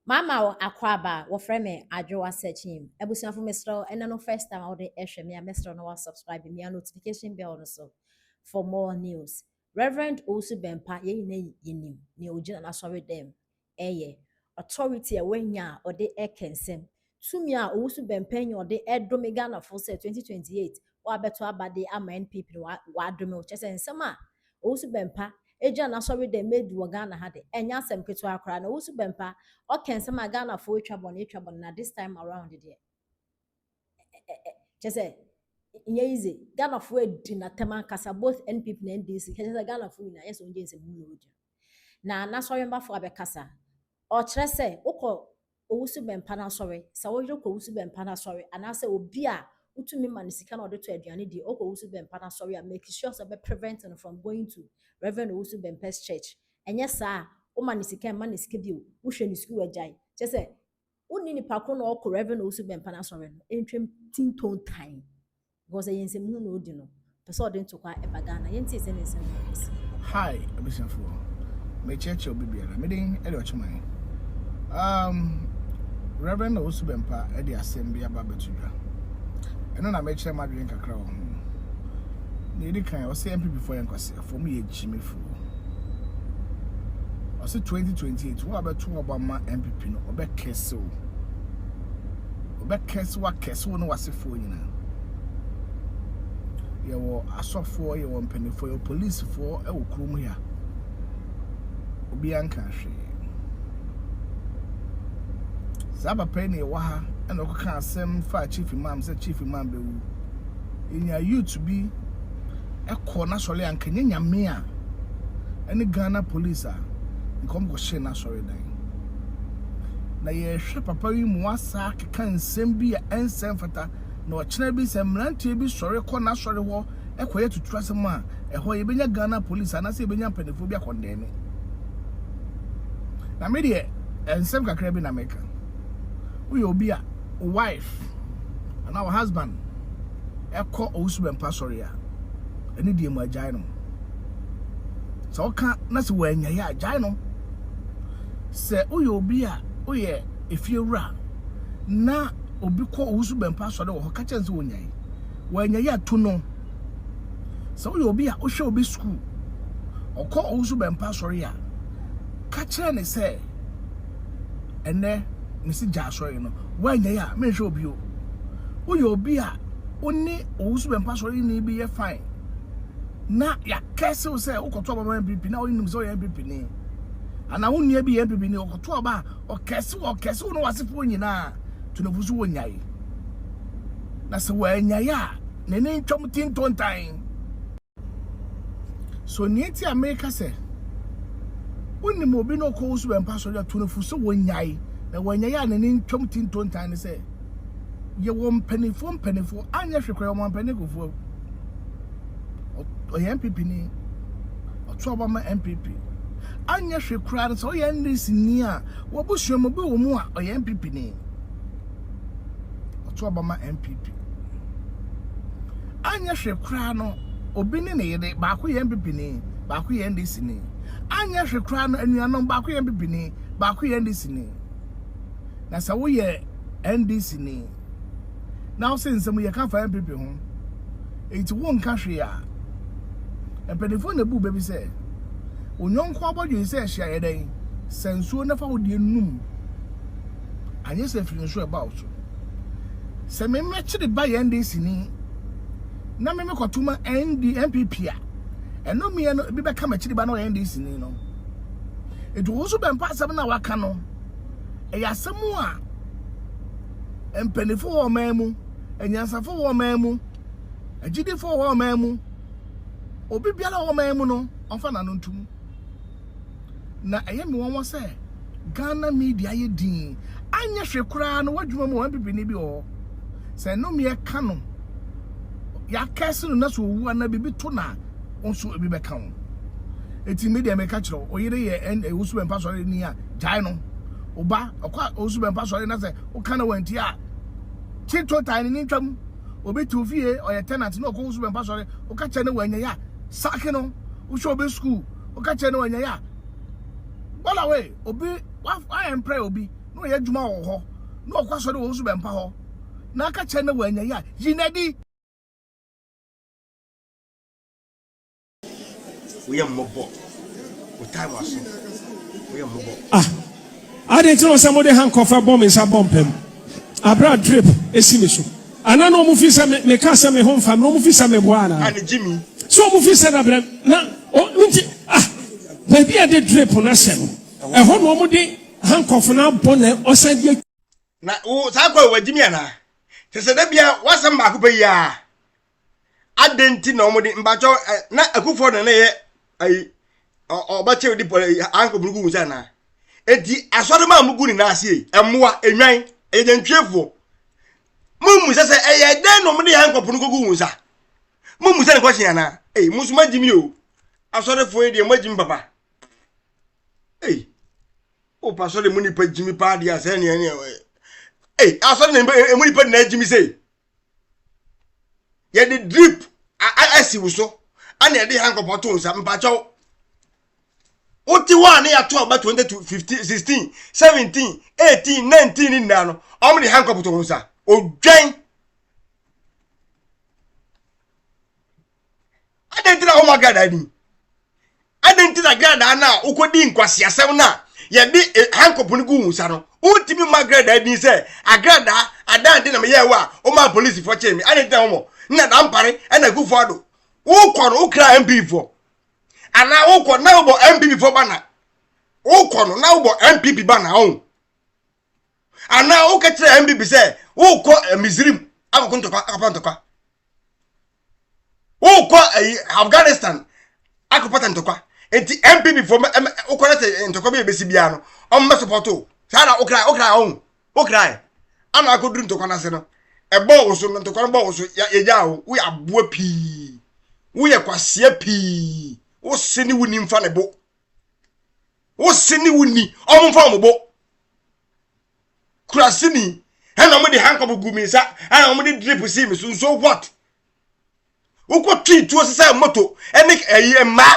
Mama wo akwaaba, wɔfrɛ me Adwoa Searchim. Abusuafo, mesrɛ wo, ɛnɛ no first time a wode ɛhwɛ me a, mesrɛ no wa subscribe me a notification bell no so for more news. Reverend Owusu Bempah, yɛn nyinaa yɛnim nea ogyina n'asɔre dɛm ɛyɛ authority a wanya a ɔde ɛka nsɛm. Tumi a Owusu Bempah nya ɔde ɛdome Ghanafoɔ sɛ 2028 wabɛto aba de ama NPP no, wadome wo. Kyerɛ sɛ nsɛm a Owusu Bempah egyina n'asɔre dɛm edi wɔ Ghana ha de, ɛnyɛ asɛm ketewa koraa. Na Owusu Bempah ɔka nsɛm a Ghanafoɔ atwa bɔne atwa bɔne, na this time around deɛ, kyerɛ sɛ nyɛ easy. Ghanafoɔ adi n'atɛm ankasa, both NPP na NDC. Kyerɛ sɛ Ghanafoɔ nyinaa yɛ sɛ ɔngye nsɛm mu na ɔdi na n'asɔre mbafo abɛkasa. Ɔkyerɛ sɛ wokɔ Owusu Bempah n'asɔre, sɛ woyere kɔ Owusu Bempah n'asɔre anaasɛ obi a wotumi ma no sika na ɔde tɔ aduane di ɔkɔ Owusu Bempah n'asɔre a, make sure sɛ ɔbɛ prevent no from going to Reverend Owusu Bempah's church. Ɛnyɛ saa a, woma ne sika, mma ne sika bio, wohwɛ ne sukuu agyae. Kyerɛ sɛ wonni nipa ko na ɔkɔ Reverend Owusu Bempah n'asɔre no ntwam tintontan, because ɛyɛ nsɛmhu na odi no pɛ sɛ ɔde ntokwa ɛba Ghana. Yɛntie sɛ ne nsɛm no ɛsi. Hi, abusuafoɔ. Mekyerɛkyerɛ obi biara. Meden ɛde ɔkyeman. Reverend Owusu Bempah ɛde asɛm bi aba abɛto dwa. Ɛno na mekyerɛ m'adwene kakra wɔ ho. Na ɛdi kan, ɔsɛ NPP foɔ yɛ nkwasiafoɔ, mo yɛ gyimifoɔ. Ɔsɛ 2028 wo a bɛto aba ma NPP no, ɔbɛkɛse wo. Ɔbɛkɛse wo, akɛse wo ne w'asefoɔ nyinaa. Yɛwɔ asɔfoɔ, yɛwɔ mpanimfoɔ, yɛwɔ polisifoɔ ɛwɔ kurom ha. Obiara nka hwee. Saa papa yi na ɛwɔ ha ɛna ɔkɔka asɛm fa Chief Imam sɛ Chief Imam bɛwu. Yɛnya youth bi ɛkɔ n'asɔre a nka nyɛ Nyame a ɛne Ghana Police a nka ɔmo kɔhyee n'asɔre dan. Na yɛhwɛ papa yi mu asa keka nsɛm bi a ɛnsɛ mfata, na ɔkyena bi sɛ mmeranteɛ bi sɔre kɔ n'asɔre hɔ ɛkɔyɛ tutu asɛm a, ɛhɔ yɛbɛnya Ghana Police anaasɛ yɛbɛnya mpanimfoɔ bi akɔndɛn. Na me deɛ, nsɛm kakra bi na meka. Woyɛ obi a wo wife anaa wo husband ɛkɔ Owusu Bempah sɔre a, ɛne deɛ mu agyae no. Sɛ ɔka na sɛ wɔanya yɛ a, gyae no. Sɛ woyɛ obi a woyɛ efiewura na obi kɔ Owusu Bempah sɔre wɔ hɔ, ka kyɛn sɛ wɔnya yi, wɔanya yɛ ato no. Sɛ woyɛ obi a wohwɛ obi sukuu, ɔkɔ Owusu Bempah sɔre a, ka kyerɛ ne sɛ ɛnɛ mesi gya asɔre no, wɔanya yɛ a menhwɛ obi o. Woyɛ obi a wo ne Owusu Bempah sɔre ni bi yɛ fine na yɛakɛse wo sɛ wokɔto aba ma NPP na wonim sɛ ɔyɛ NPP ni anaa wo nua bi yɛ NPP ni, ɔkɔto aba a, ɔkɛse wo, ɔkɛse wo ne w'asefoɔ nyinaa tunafo so wɔnyae. Na sɛ wɔanyae a, n'ani ntwam tintontan. So nea ti a meka sɛ wonim obi na ɔkɔ Owusu Bempah sɔre a, tunafo so wɔnyae na wɔanyae a n'ani ntwam tintontan ne sɛ yɛwɔ mpanimfoɔ, mpanimfoɔ anyɛ hwɛ koraa. Wɔn mpanimfoɔ, ɔyɛ NPP ni, ɔto aba ma NPP, anyɛ hwɛ koraa no sɛ ɔyɛ NDC ni a, wɔabusua mu bi wɔ mu a ɔyɛ NPP ni, ɔto aba ma NPP, anyɛ hwɛ koraa no obi ne ne yere baako yɛ NPP ni, baako yɛ NDC ni, anyɛ hwɛ koraa no anuanom baako yɛ NPP ni, baako yɛ NDC ni. Na sɛ woyɛ NDC ni na wosɛ nsɛm yɛ ka fa NPP ho enti wonka hwee a, mpanimfoɔ na ebu baabi sɛ onyɔnko abɔdwe sɛ ɛhyɛ ayɛ dɛn sɛ nsuo nafa wo deɛ num, anyɛ sɛ firi nsuo ɛba wo so. Sɛ mmɛkyere ba yɛ NDC ni na meme kɔto ma ND NPP a, ɛno mmea no ebi bɛka m'akyiri ba na ɔyɛ NDC ni no. Etu wo nso Bempah asɛm na waka no, ɛyɛ asɛm a mpanimfoɔ wɔ ɔman mu, anyansafo wɔ ɔman mu, agyidifoɔ wɔ ɔman mu, obi biara wɔ ɔman mu no ɔmfa n'ano ntum. Na ɛyɛ me wɔn sɛ Ghana media yɛ din anyɛ hwɛ koraa no w'adwuma mu wɔ NPP ni bi wɔ hɔ sɛ nnome ka no, yɛakɛse no na sɛ owu anaa biribi to na nso ebi bɛka ho. Eti mi deɛ, meka kyerɛ wo, oyere yɛ ɛn Owusu Bempah sɔre ni a, gyae no. Oba ɔkɔ Owusu Bempah sɔre na sɛ woka na wanti a, kyi total ne ne ntwam. Obi te fie ɔyɛ tenant na ɔkɔ Owusu Bempah sɔre, woka kyerɛ ne wanya yɛ a, sack no. Wohwɛ obi school, woka kyerɛ ne wanya yɛ a, bɔla wei obi wayɛ mprɛ obi. na ɔyɛ adwuma wɔ hɔ na ɔkɔ asɔre wɔ Owusu Bɛmpa hɔ na aka kyerɛ no wanya yi a, yi no adi. Woyɛ mmɔbɔ. Wo time aso. Woyɛ mmɔbɔ. Ah, adɛn nti na ɔsɛ mode handcuff bɔ me nsa bɔ mpam abere a drip esi me so? Ana na wɔn fi sɛ me meka sɛ me ho nfa me na wɔn fi sɛ meboa anaa? Ah, ne Jimmy. So wɔn fi sɛ dabrɛ na o nti ah baabi a de drip no ahyɛ no ɛhɔ na wɔn de handcuff no abɔ na ɔsan de. Na wo saa kɔ wɔ Jimmy anaa? Te sɛ da bia wasɛm baako pɛ yi a. Adɛn nti na wɔde mpakyɛw na akufoɔ na na ɛyɛ ayi ɔbɛkyɛw di pɔlɛ anko burugu nsa na eti asɔre maa mu gu ne nan ase mmoa enwan ɛyɛ nantwiefoɔ mo mu sɛ sɛ ɛyɛ dɛn na wɔde hankɔpo no kogu nsa mo mu sɛ ne kɔkye anaa ei mo nso mo agyimi o asɔrefoɔ yi deɛ mo agyimi papa ei o asɔre mu nipa gyimi paa deɛ asɛ neɛ neɛ ei asɔre na emu nipa nyinaa gyimi sei yɛde drip asi wo so ɛna yɛde handcuff ato nsa mpakyɛw wote hɔ a ne yɛato aba 2015 16 17 18 19 ne nyinaa no ɔmo de handcuff to wo nsa odwan Adɛn nti na woma gradaa din? Adɛn nti na gradaa no a wokɔdi nkwaseasɛm no a yɛde eh, handcuff no gu wo nsa no wontumi mma gradaa din sɛ agradaa adan de na meyɛɛ wo a womaa polisifoɔ kyee me adɛn nti na womɔ nna dampare ɛna akufo ado wokɔ no wokra mp foɔ anaa wokɔ na wobɔ mpp foɔ ba na wokɔ no na wobɔ mpp ba na ɔn anaa woka kyerɛ mpp sɛ wokɔ eh, misrim akɔko ntɔkwa akɔpa ntɔkwa wokɔ ayi afghanistan akɔpata ntɔkwa nti npp fo wokɔ na sɛ ntɔkwa bi a ɛbɛsi biara no ɔmmɛ sɔpɔto saa na wokra wokra ɔho wokra ana akɔduru ntɔkwa no ase no ɛbɔɔ wo so no ntɔkwa no bɔɔ wo so yɛgyaa wo woyɛ aboa pii woyɛ kwaseɛ pii wose ne woni mfa ne bo wose ne woni ɔmo mfa ɔmo bo kuraseni ɛna wɔn de handcuff gu mi nsa ɛna wɔn de drip si mi so nso what wokɔ twi tuo sisɛ moto ɛne ɛyi mmaa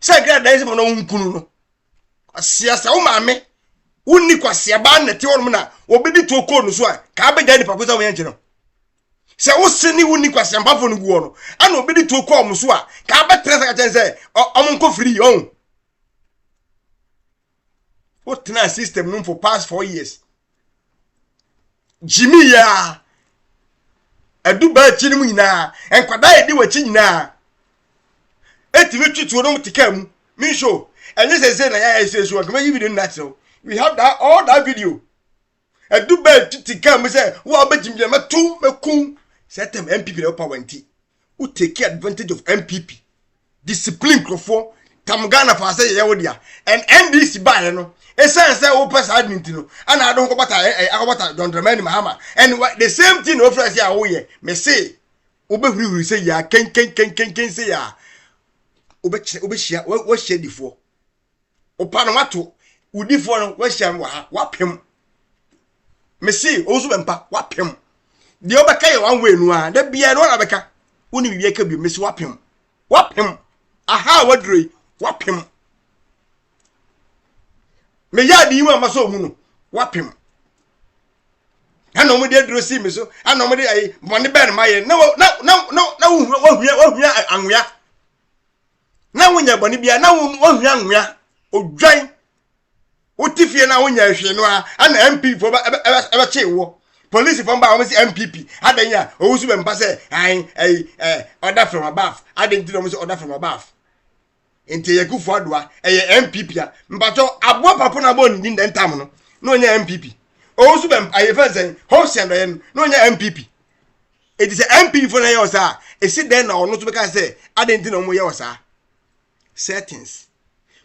sɛ gradaa yi sɛ wɔn nkunu no kwasia sɛ wo maame wonni kwasia baa na te hɔnom na obi de tuo kɔɔ no so a kaa bɛgya nipa ko sɛ wɔyɛ nkyɛn no sɛ wose ne wonni kwasia mpafo no gu hɔ no ɛna obi de tuo kɔɔ mo so a kaa bɛtena sɛ kakyɛn sɛ ɔmo nkɔ firi ɔn wotena system no for past 4 years gyimi yɛ a ɛdu baa akyi no mu nyinaa nkwadaa yɛdi w'akyi nyinaa ɛtumi twi tuo no te kaa mu me nso ɛnyɛ sɛ sɛ na yɛayɛ sɛ so nkama yi video no natural we have that all that video ɛdu baa twi te kaa mu sɛ wo a wobɛgyim gyina mɛto mɛkum sɛ tɛm npp na wopa wanti wo take advantage of npp discipline nkurɔfoɔ tam ghana fa sɛ yɛyɛ wo dea and ndc baeɛ no ɛsiane sɛ wopɛ saa ade nti no ana ade ho kɔbata ɛ akɔbata John Dramani Mahama and the same thing na wofiri ase a woyɛ me se wobɛhurihuri sɛ yia kenkenkenkenken sɛ yia wobɛkyerɛ wobɛhyia wahyia difoɔ wopa no wato wodifoɔ no wahyia no wɔ ha wapem me se ɔwo so bɛmpa wapem deɛ wobɛka yɛ one way no a da biara no wana bɛka wo ne biribi aka bio me se wapem wapem aha a waduro yi wapem meyɛ ade yi mu ama sɛ ɔmu no wapem ɛna wɔn de aduro si mi so ɛna wɔn de ayi bɔnne bɛn ma yɛ na na na na na wohua wohua anwea na wonya bɔnne bia na wohua anwea odwan wote fie na wonya hwee no a ɛna mp fo ɛbɛkye wɔ polisi fo ba wɔn si npp adan a owu so bɛ mpa sɛ ayi ayi ɛ order from above adan ti na wɔn sɛ order from above nti ɛyɛ kufu adoa ɛyɛ npp a mpatɔ aboa papo na abɔ ne din dɛn tam no na ɔnyɛ npp owu so bɛ ayɛ fɛn sɛn hopeson dɔyɛ no na ɔnyɛ npp eti sɛ npp fo na ɛyɛ ɔsaa esi dɛn na ɔno nso bɛka sɛ adan ti na wɔn yɛ ɔsaa settings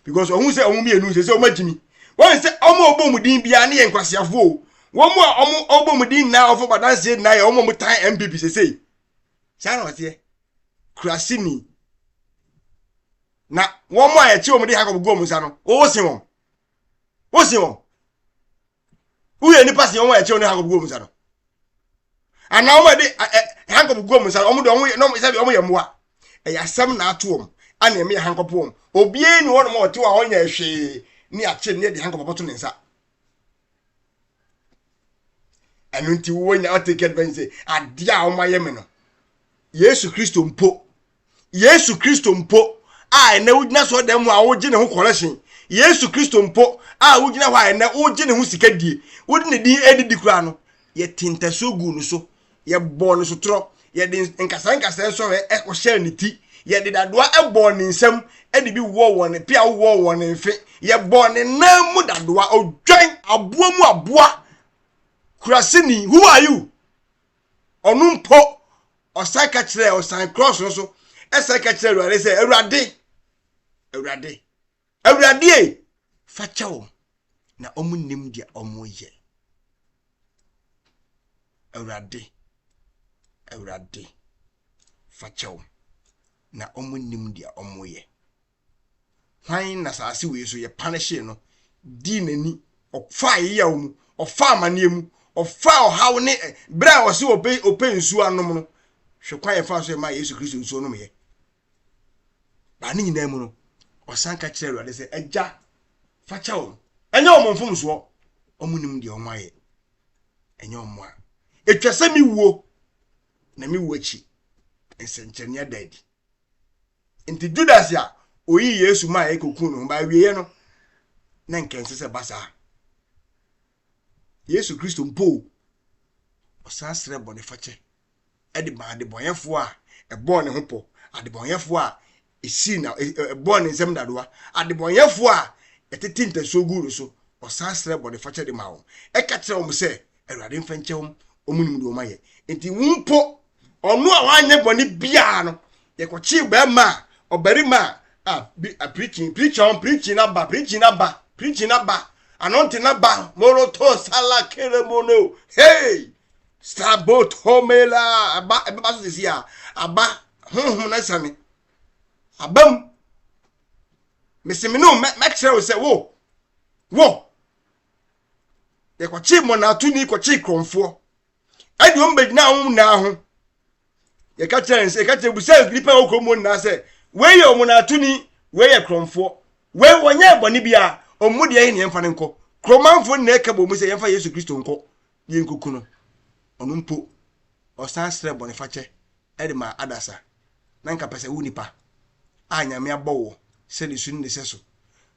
because ɔhu sɛ ɔmo mmienu sɛ sɛ ɔmo agyimi wɔn sɛ ɔmo a ɔbɔ ɔmo din biara ne yɛ nkwaseafoɔ o wɔn a ɔmo ɔbɔ ɔmo din nyinaa ɔfɔ badanseɛ nyinaa yɛ ɔmo a ɔmo tan npp sese saa na ɔteɛ kurasini na wɔn a yɛkye wɔn de ha kɔ gu wɔn nsa no wɔwɔ se wɔn wɔse wɔn woyɛ nipa se wɔn a yɛkye wɔn de ha kɔ gu wɔn nsa no anaa wɔn a yɛde handcuff gu wɔn nsa wɔn de wɔn yɛ wɔn sɛbi wɔn yɛ mmoa ɛyɛ asɛm na ato wɔn ɛna ɛmɛ yɛ handcuff wɔn obiara ni wɔn a ɔte hɔ a ɔnyɛ hwee ne akye ne yɛde handcuff abɔto ne nsa. Ɛno nti wonya ɔtake advantage sɛ adeɛ a wɔayɛ me no. Yesu Kristo mpo, Yesu Kristo mpo a ɛnɛ wogyina sɔɔ dɛm mu a wogye ne ho kɔlɛhyen, Yesu Kristo mpo a wogyina hɔ a ɛnɛ wogye ne ho sika die, wode ne din adidi koraa no, yɛte ntasuo guu no so, yɛbɔɔ no sotorɔ, yɛde nkasɛɛ nkasɛɛ nsɔhwɛ kɔhyɛɛ ne ti, yɛde dadoa bɔɔ ne nsam de bi wɔɔ wɔ ne pea wowɔɔ wɔ ne mfe, yɛbɔɔ ne nan mu dadoa, odwan aboa mu aboa, kuraseni, who are you? Ɔno mpo, ɔsan ka kyerɛɛ, ɔsan cross no so, ɛsan ka kyerɛɛ Awurade sɛ, Awurade, Awurade, Awurade e, fa kyɛ wɔn, na wɔn nnim deɛ wɔn yɛ. Awurade, Awurade, fa kyɛ wɔn, na wɔn nnim deɛ wɔn yɛ. Hwan na asase wei so yɛpanehyee no, dii n'ani, ɔfaa yeyaw mu, ɔfaa amaneɛ mu, ɔfaa ɔhaw ne berɛ a ɔse ɔpɛ ɔpɛ nsuo anom no, hwɛ kwan yɛfaa so yɛmaa Yesu Kristo nsuo nomyɛ. Baa ne nyinaa mu no, ɔsan ka kyerɛ Awurade sɛ, Agya, fa kyɛ wɔn. Ɛnyɛ wɔn mfomsoɔ, wɔn nim deɛ wɔn ayɛ. Ɛnyɛ wɔn a. Ɛtwa sɛ me wuo, na me wuo akyi, nsɛnkyerɛnne ada adi. Nti Judas a oyii Yesu mae kokuu ne ho ba awieɛ no, na nka ɛnsɛ sɛ ɛba saa. Yesu Kristo mpo ɔsan srɛ bɔnefakyɛ de ma adebɔnyɛfoɔ a ɛbɔɔ ne ho pɔ, adebɔnyɛfoɔ a ɛsii na ɛbɔɔ ne nsam dadoa, adebɔnyɛfoɔ a ɛtete ntasuo guu no so, ɔsan srɛ bɔnefakyɛ de ma wɔn. Ɛka kyerɛ wɔn sɛ, Awurade mfa nkyɛ wɔn, wɔn nim deɛ wɔn ayɛ. Nti wo mpo, ɔno a wanyɛ bɔne biara no, yɛkɔkyee bɛrima a, ɔbarima a, a, bi, a preaching, preach on, preaching aba, preaching aba, preaching aba, anointing aba, moroto sala keremono, hey, sabotomela, aba, ɛbɛba so sisi a, aba, honhom no asiane, aba mu, mese me ne wo mɛkyerɛ wo sɛ wo, wo, yɛkɔkyee mmɔnaatoni kɔkyee korɔmfoɔ ɛde wɔn bɛgyina wɔn nyinaa ho yɛka kyerɛ nsɛ yɛka kyerɛ busa nnipa a wɔkɔ mu nyinaa sɛ wei yɛ ɔmɔnaatoni wei yɛ korɔmfoɔ wei wɔnyɛ bɔne biara wɔn mu deɛ yɛ ne yɛmfa no nkɔ kuromanfoɔ nyinaa ka bɔ mu sɛ yɛmfa Yesu Kristo nkɔ yɛnkoku no ɔno mpo ɔsan srɛ bɔnefakyɛ ɛde ma adasa na nka pɛ sɛ wo nipa a Nyame abɔ wɔ sɛ ne su ne ne sɛ so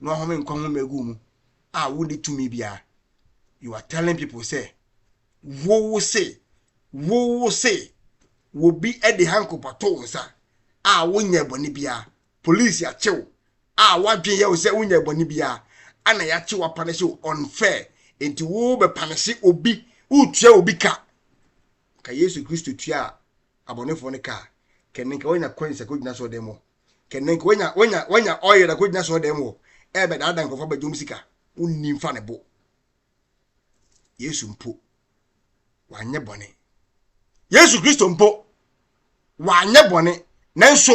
na wahome nkwa home agu mu a wonni tumi biara you are telling people sɛ wo wo se wo wo se wobi de handcuff ato wo nsa a wonyɛ bɔne biara police akyew a wadwen yɛ wo sɛ wonyɛ bɔne biara ana yɛakyew apanehye wo unfair nti wo bɛpanehye obi wotua obi ka ka Yesu Kristo tua abɔnefoɔ no ka a kɛne nka wanya coins akɔgyina so ɔdɛm hɔ Kɛnɛ nka wanya wanya wanya oil akɔgyina sɔɔ dɛm hɔ ɛbɛdaadaa nkurɔfoɔ abɛgye wɔn sika wonni mfa ne bo Yesu mpo wanyɛ bɔne Yesu Kristo mpo wanyɛ bɔne nanso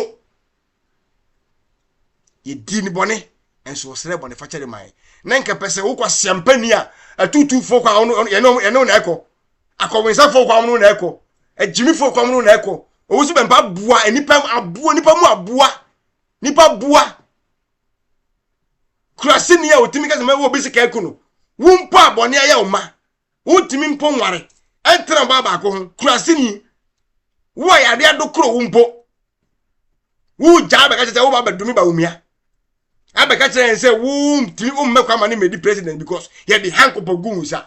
yɛdii ne bɔne nso ɔsrɛ bɔne fakyɛ de mae na nka pɛ sɛ wokɔ siampani a atutufoɔ kɔ a yɛne wo na ɛkɔ akɔwensafoɔ kɔ a wɔn na ɛkɔ agyimifoɔ kɔ a wɔn na ɛkɔ owu so bɛmpa aboa nipa aboa nipa mu aboa nipa boa kuraseni a otumi kasa mɛwɔ obi sika aku no wo mpo a bɔne ayɛ wo ma wontumi mpo nware ɛntena ɔbaa baako ho kuraseni wo a yare adokoro wo mpo wogyaa bɛka kyerɛ sɛ woba bɛdome ba womia abɛka kyerɛ yɛn sɛ wontumi wommɛkɔ ama ne mmɛdi president because yɛde hankopɔ gu wo nsa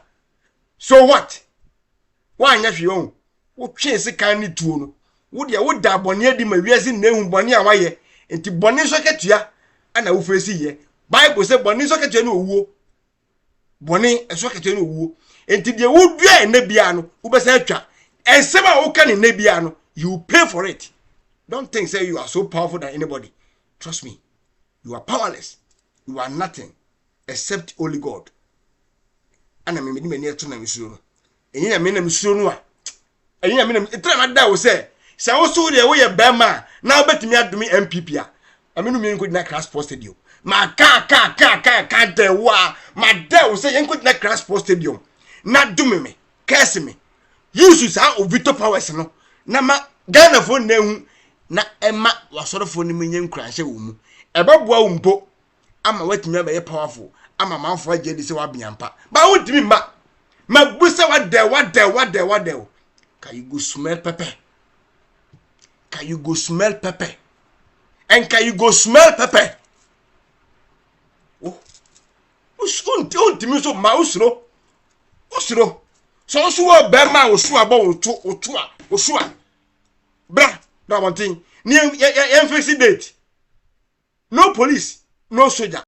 so what woanyɛ hwee ɔho wotwee sekan ne tuo no wo deɛ woda bɔne adi ma wiase nyinaa ehu bɔne a wayɛ nti bɔne nso akatua ana wofeesi yɛ bible sɛ bɔne nso akatua ne owuo bɔne nso akatua ne owuo nti deɛ wodua ɛnɛ biara no wobɛsan atwa nsɛm a woka ne nnɛ biara no you pay for it don't think say you are so powerful than anybody trust me you are powerless you are nothing except only God ana me mede m'ani ato na mesuro no ɛnyɛ nyame na mesuro no a ɛnyɛ nyame na ɛtena ma da wo sɛ sɛ wo so deɛ woyɛ bɛrima a na wobɛtumi adome MPP a ame no mmienu nkɔgyina Accra Sports Stadium ma ka ka ka ka ka dɛ wo a ma dɛ wo sɛ yɛnkɔgyina Accra Sports Stadium na dome me kɛse me use saa ovito powers no na ma Ghanafoɔ nyinaa hu na ɛma wasɔrefoɔ no mu nyɛ nkuranhyɛ wɔ mu ɛbɛboa wo mpo ama woatumi abɛyɛ powerful ama amanfoɔ agye adi sɛ woabea mpa ba wontumi mma mabu sɛ wada Wadɛ wadɛ wadɛ wadɛ o. Ka you go smell pepper. Ka you go smell pepper. And ka you go smell pepper. Wo wontumi nso ma wosuro. Wosuro. Sɛ nso wɔ bɛrima a wosu abɔ wo to wo to a wosu a bra na abɔnten ne yɛn yɛn fix date. No police, no soldier.